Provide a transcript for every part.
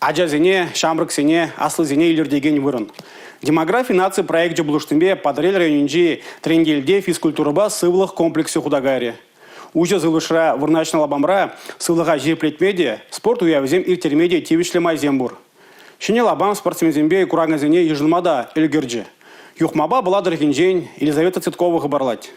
Ачасене, ҫамрӑксене, аслисене илӗртекен вырӑн. Демографи наци проекчӗ пулӑшнипе Патӑрьел районӗнчи Тренкелте физкультурӑпа сывлӑх комплексӗ хута кайрӗ. Уҫӑ сывлӑшра вырнаҫнӑ лапамра сывлӑха ҫирӗплетме те, спорт уявӗсем ирттерме те тивӗҫлӗ майсем пур. Ҫӗнӗ лапам спортсменсемпе куракансене йышӑнма та ӗлкӗрчӗ. Юхмапа Пӑла тӑрӑхӗнчен Елизавета Цветкова хыпарлать.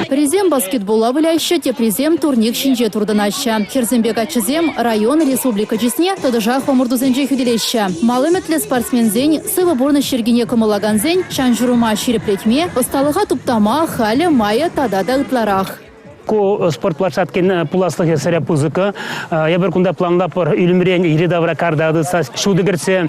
Пӗрисем баскетболла выляҫҫӗ, теприсем турник ҫинче туртӑнаҫҫӗ. Хӗрсемпе каччӑсем район, республика чысне тӑтӑшах ӑмӑртусенче хӳтӗлеҫҫӗ. Мал ӗмӗтлӗ спортсменсен, сывӑ пурнӑҫ йӗркине кӑмӑллакансен ҫан-ҫурӑма ҫирӗплетме, ӑсталӑха туптама халӗ майӗ тата та ытларах. Ку спорт площадкин пуласлӑхӗ сӗре пысӑк. Эпир кунта планлапӑр ӳлӗмрен йӗри-тавра карта тытса ҫутӑ кӗртсе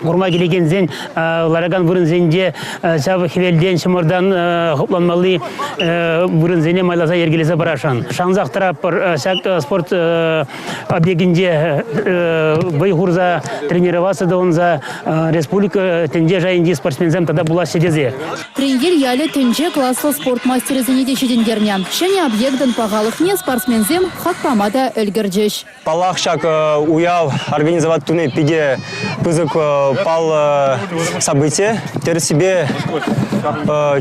курма килекенсен ларакан вырӑнсенче ҫав хӗвелтен, ҫӑмӑртан хӑтланмалли вырӑнсене майласа йӗркелесе парасшӑн. Шансах тӑратпӑр ҫак спорт объектӗнче вӑй хурса тренироваться тӑвӑнса республика тӗнче шайӗнчи спортсменсем тата пулаҫҫӗ тесе. Треньел ялӗ тӗнче класлӑ спорт мастерӗсене те ҫитӗнтернӗ. Ҫӗнӗ объектӑн пахалӑхне спортсменсем хак пама та ӗлкӗрчӗҫ. Паллах, ҫак уяв организовать туни питӗ пысӑк паллӑ событие. Тӗрӗссипе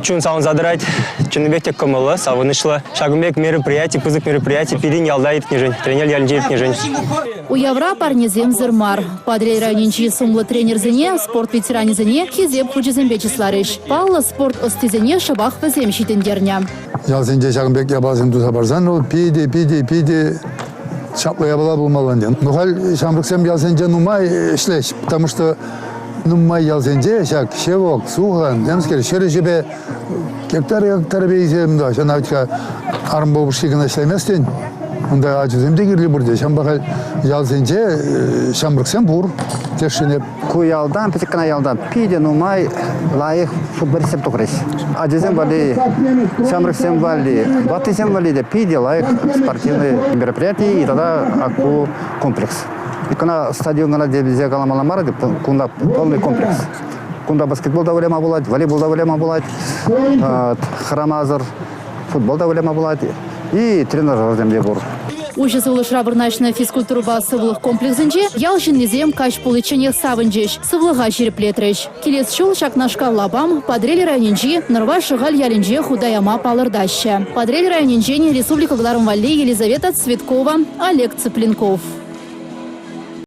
чун савӑнса тӑрать. Чӑннипех те кӑмӑллӑ, савӑнӑҫлӑ. Ҫакӑн пек мероприяти, пысӑк мероприяти пирӗн ялта иртнӗшӗн, Треньел ялӗнче иртнӗшӗн. Уявра парнесемсӗр мар. Патӑрьел районӗнчи сумлӑ тренерсене, спорт ветеранӗсене Хисеп хучӗсемпе чысларӗҫ. Паллӑ спорт ӑстисене шӑпах вӗсем ҫитӗнтернӗ. Ялсенче ҫакӑн пек япаласем туса парсан вӑл питӗ, питӗ, питӗ чаплӑ япала пулмалла ӗнтӗ. Ну халь ҫамрӑксем ялсенче нумай ӗҫлеҫ, потому что нумай ялсенче ҫак ҫевок, сухан, темскер ҫӗр ӗҫӗпе гектар-гектарӗпе илсем да, ҫавна вӗт-ха арӑмпа упӑшки кӑна ӗҫлеместӗн. Унта ачасем те кирлӗ пурте. Ҫавӑнпа халь ялсенче ҫамрӑксем пур тесшӗн эп. Ку ялтан, пӗчӗк кӑна ялтан питӗ нумай лайӑх футболистсем тухрӗҫ. Ачасем валли, ҫамрӑксем валли, ваттисем валли те питӗ лайӑх спортивный мероприяти и тата ку комплекс. Кӑна стадион кӑна тесе каламалла мар, кунта полный комплекс. Кунта баскетбол та выляма пулать, волейбол та выляма пулать, хӑрамасӑр футбол та выляма пулать и тренажерсем те пур. Уҫӑ сывлӑшра вырнаҫнӑ физкультурӑпа сывлӑх комплексӗнче ял ҫыннисем каҫ пуличченех савӑнчӗҫ, сывлӑха ҫирӗплетрӗҫ. Килес ҫул ҫакнашкал лапам Патӑрьел районӗнчи Нӑрваш Шӑхаль ялӗнче хута яма палӑртаҫҫӗ. Патӑрьел районӗнчен республика кӑларӑм валли Елизавета Цветкова, Олег Цыпленков.